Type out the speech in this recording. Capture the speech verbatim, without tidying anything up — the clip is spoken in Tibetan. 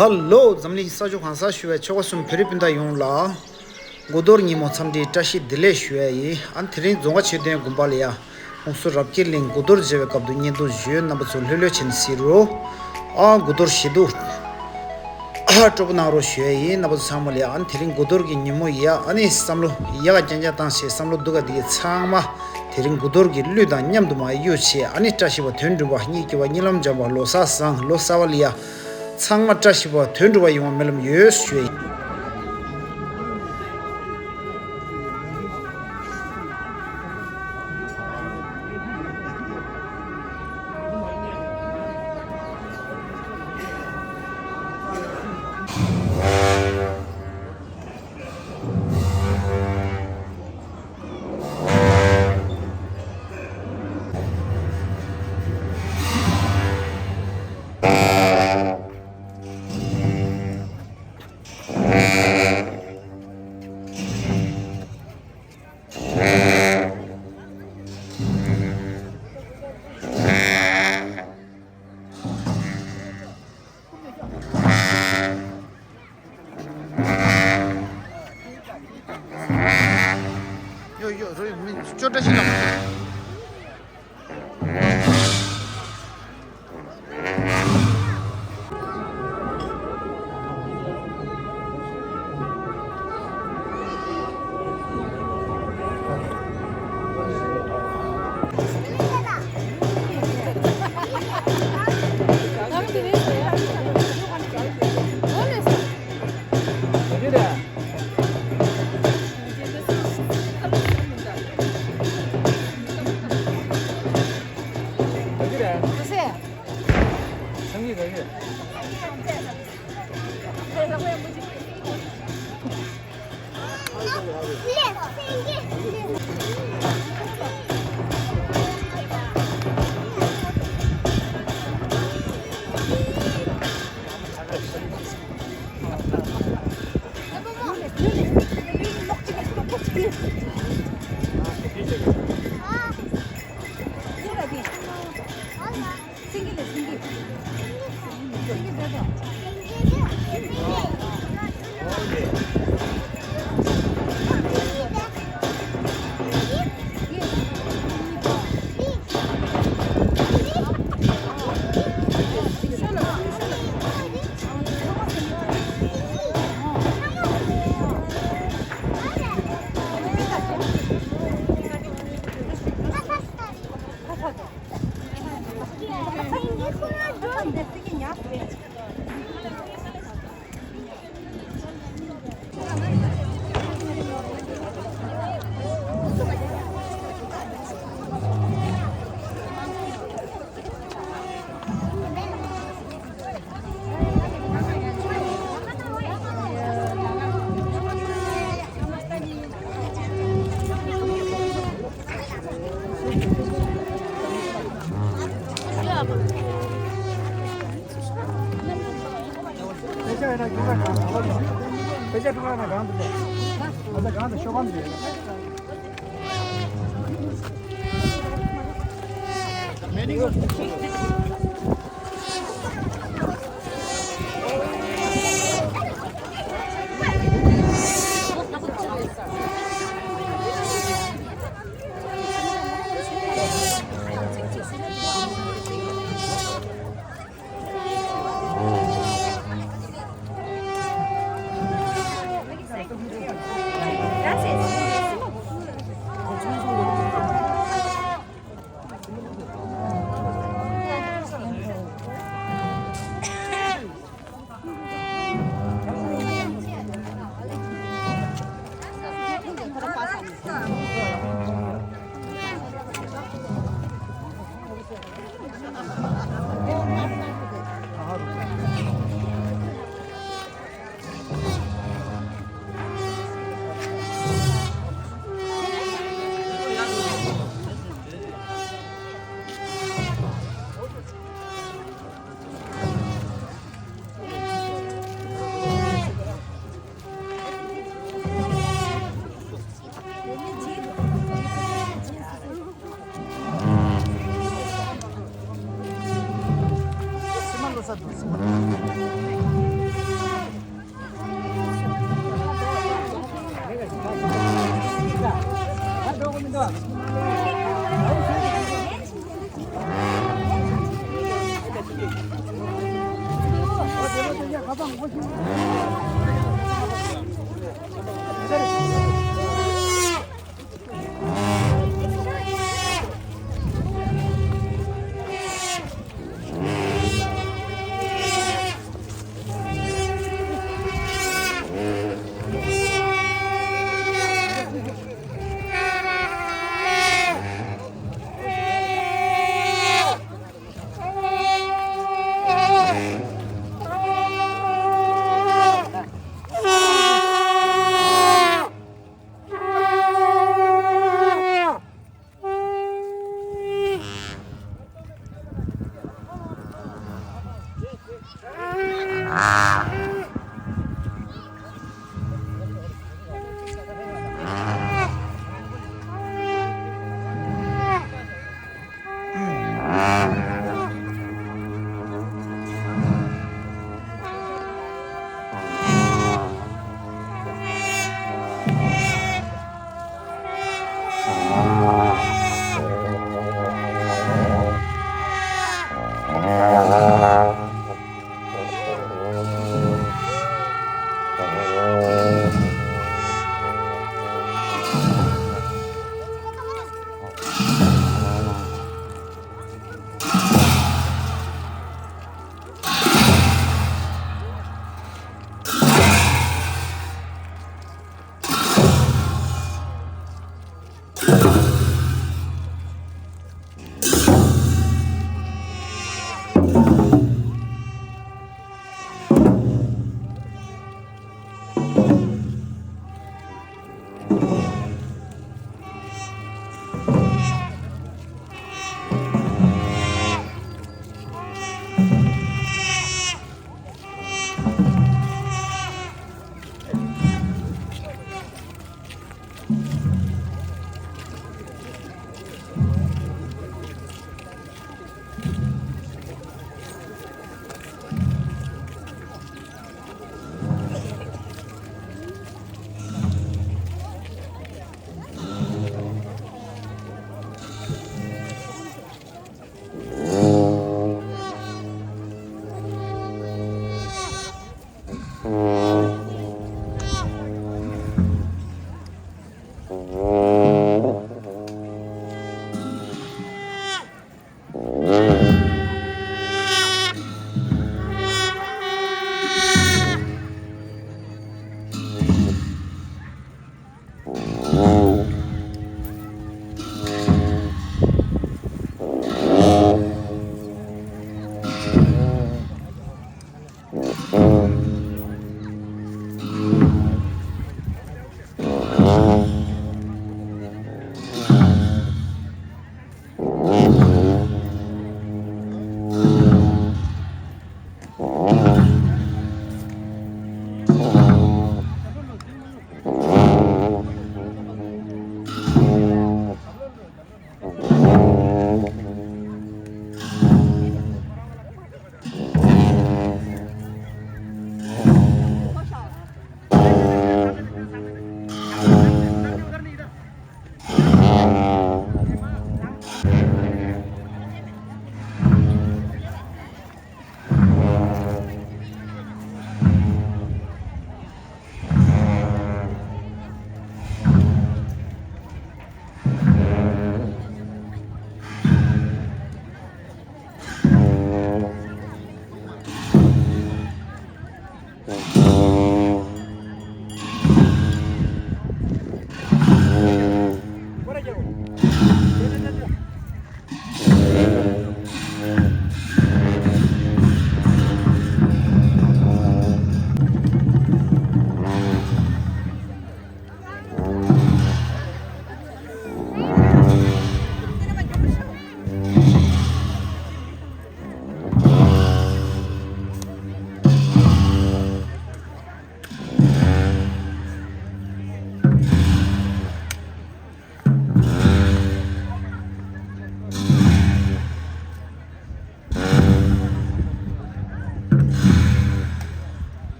ཧ་ལོ། འཛམ་གླིང་ས་ཕྱོགས་གང་སར་བཞུགས་པའི་ཆོལ་ཁ་གསུམ་བོད་རིགས་སྤུན་ཟླ་ཡོངས་ལ། དགུ་གཏོར་ཉིན་མོ་འཚམས་འདྲིའི་བཀྲ་ཤིས་བདེ་ལེགས་ཞུ་ཡ་ཡིན། ཨ་ནི་དེ་རིང་རྫོང་དཀར་མཆོད་རྟེན་དགོན་པ་ལ་ཡ། ཁོང་ཚོ་རབ་རྒྱས་གླིང་དགུ་གཏོར་མཇལ་བའི་སྐབས་དུ་བརྙན་ཐུང་བརྗོད། རྣམ་པ་ཚོ་ལྷོད་ལྷོད་བྱས་ནས་གཟིགས་རོགས། ཨ་དགུ་གཏོར་ཞེ་གཏུག་ཨ་སྤྲོ་པོ་གནང་རོགས་ཞུ་ཡ་ཡིན། རྣམ་པ་ཚོ་ཚང་མ་ལ་ཡ། ཨ་ནི་དེ་རིང་དགུ་གཏོར་གྱི་ཉིན་མོ་ཡ། ཨ་ནི་བསམ་བློ་ཡག་ག་རྐྱང་རྐྱང་བཏང་བྱས། བསམ་བློ་སྡུག་ག་སྡུག་ག་ཚང་མ་དེ་རིང་དགུ་གཏོར་གྱི་གླུ་དང་མཉམ་དུ་མར་གཡུག་བྱས། ཨ་ནི་བཀྲ་ཤིས་པ་དོན་འགྲུབ་པ། གཉིས་སྐྱིད་པ་གཉིད་ལམ་འཇམ་པ། ལོ་གསར་བཟང་། ལོ་གསར་པ་ལ་ཡ། ཚང་མ་བཀྲ་ཤིས་པ་དོན་འགྲུབ་པ་ཡོང་བ་སྨོན་ལམ་ཡོད་ཞུ་ཡ་ཡིན། ཡོ་ཡོ་རོ་ཡོ། མི་ཅོ་འདྲ་ཞིག་ལ།